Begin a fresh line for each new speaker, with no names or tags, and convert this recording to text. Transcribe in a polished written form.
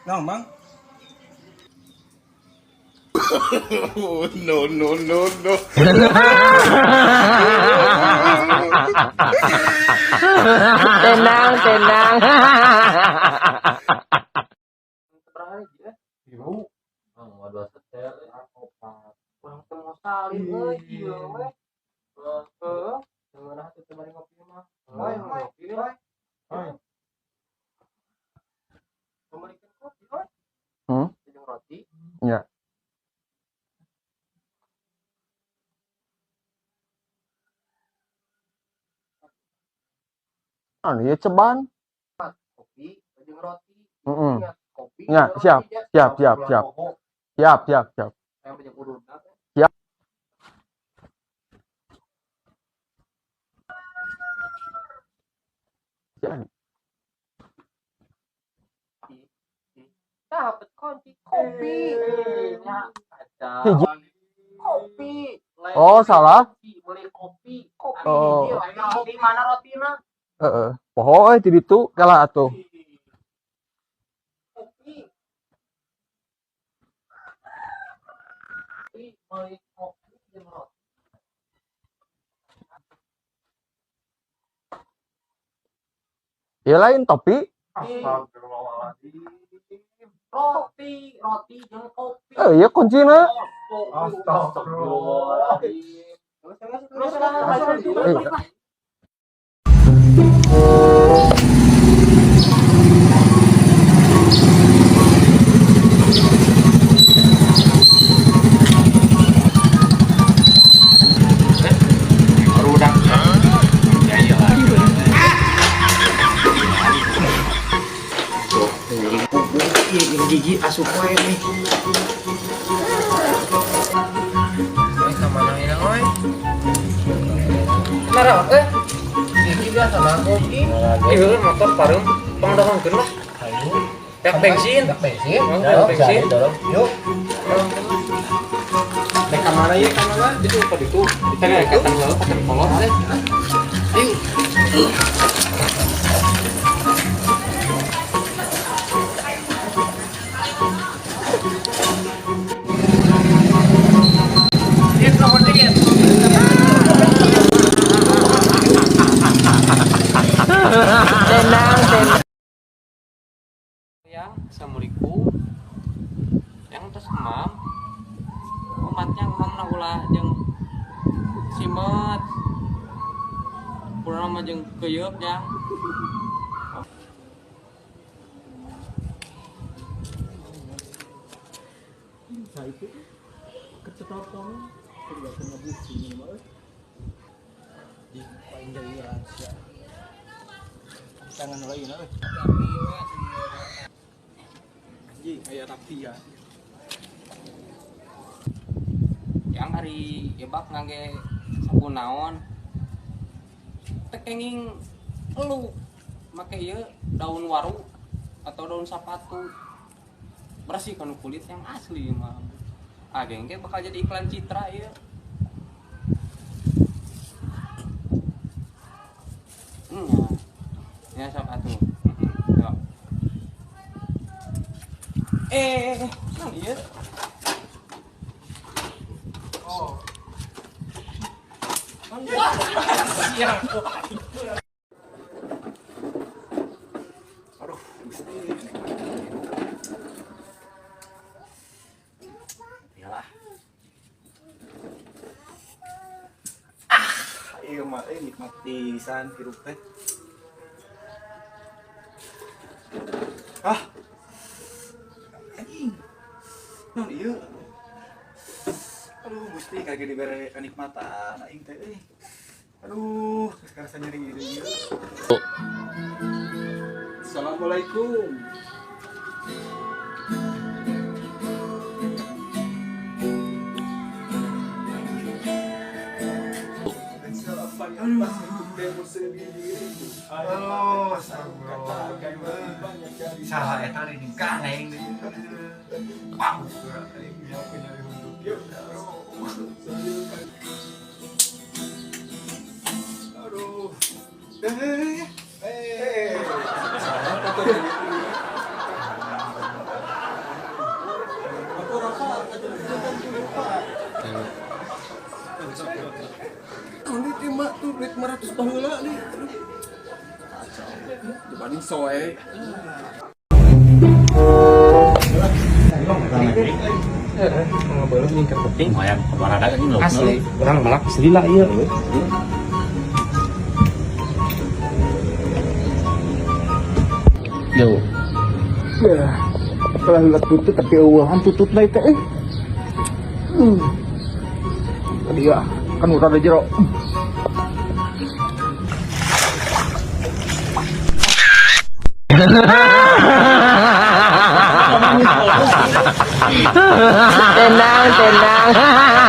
Naon, Mang?
No, no, no, no.
Tenang, tenang.
Ibu. Oh, dua setel.
Urang teu mau salin euy, ieu we. Heeh.
Ngeunah teh bari ngopi mah.
Oi, ngopi we.
Oi.
Memberikan kopi, oi.
Hmm?
Jeung roti.
Ya. Anu ieu ceban.
Kopi jeung roti.
Heeh.
Ingat, kopi
Ya,
jeung
siap,
roti, ya.
siap, siap, siap. Siap, siap, siap.
Yang jeung urutna teh.
Siap. Siap.
Dapet kunci kopi.
Nya kacau.
Hiji.
Kopi.
Oh, salah.
Beli kopi, kopi.
Oh.
Ieu, roti mana rotina?
Heeh. Poho euy ti ditu kalah atuh.
Kopi. Kopi, beli kopi jeung roti.
Ieu lain topi.
Astagfirullahaladzim.
Roti, roti jeung kopi.
Eh, ieu kuncina.
Astagfirullahaladzim.
Terus lah,
Eh,
Barudak. Ya iyalah.
Ieu gigi asup wae nih.
Oi, ka mana ieu oi? Naraon eh? Gigi biasa mah kopi. Ieu motor pareum pangdahongkeun lah. Pek bensin.
Pek bensin.
Pek bensin.
Yuk. Rek ka mana ieu ka mana?
Itu tadi itu kita ngekatan lalu pakai kolot deh.
Ayo.
Tenang, tenang.
Yang assalamualaikum. Yang terus emam. Umatnya emam na ulah jeung simet. Purna mah jeung keuyeub jang.
Paling jauh rahasia. Tangan lain euy. Anjing aya rapi ya.
Yang hari ebak ngangge sabun naon. Teu kenging elu make ieu daun waru atau daun sapatu. Bersih kan kulit yang asli mah. Ah geng ge bakal jadi iklan Citra ieu. Ya sok atuh. Heeh. Naon ieu?
Oh.
Siang.
Aduh, Gusti. Iyalah. Ah, ieu mah euy nikmat pisan hirup teh. Ah. Anjing. Naon ieu? Aduh, Gusti kagak dibere kenikmatan aing teh euy. Aduh, geus karasa nyeri ieu. Assalamualaikum.
Aduh, salah eta di nikah aing. Wah,
Eh. Ini tema tuh duit 500 baheula nih. Aduh. Kacau. Dibanding soe.
Lumayan kebarada kan ini.
Asli, urang melak selila ieu. Yo.
Ya, kalau lihat tutut tapi eueuhan tututna teh eh. Tadi ya, kan udah ada jero.
Tenang, tenang.